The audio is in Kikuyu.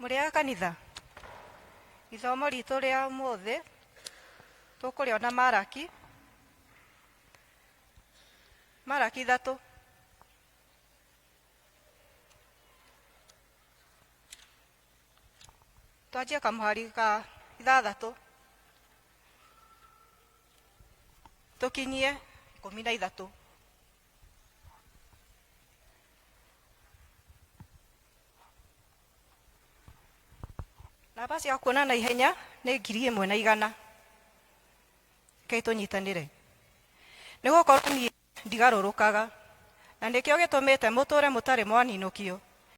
Mũrĩ a kanitha, ithomo ritũ rĩa ũmũthĩ tũkũrĩona Maraki, Maraki 3. Twanjie kamũhari ka 6 tũkinyie 13. Namba cia kuona na ihenya nĩ 1100. Rekei tũnyitanĩre. Nĩ gũkorwo niĩ ndigarũrũkaga, na nĩkĩo gĩtũmĩte mũtũũre mũtarĩ mwaninũkio.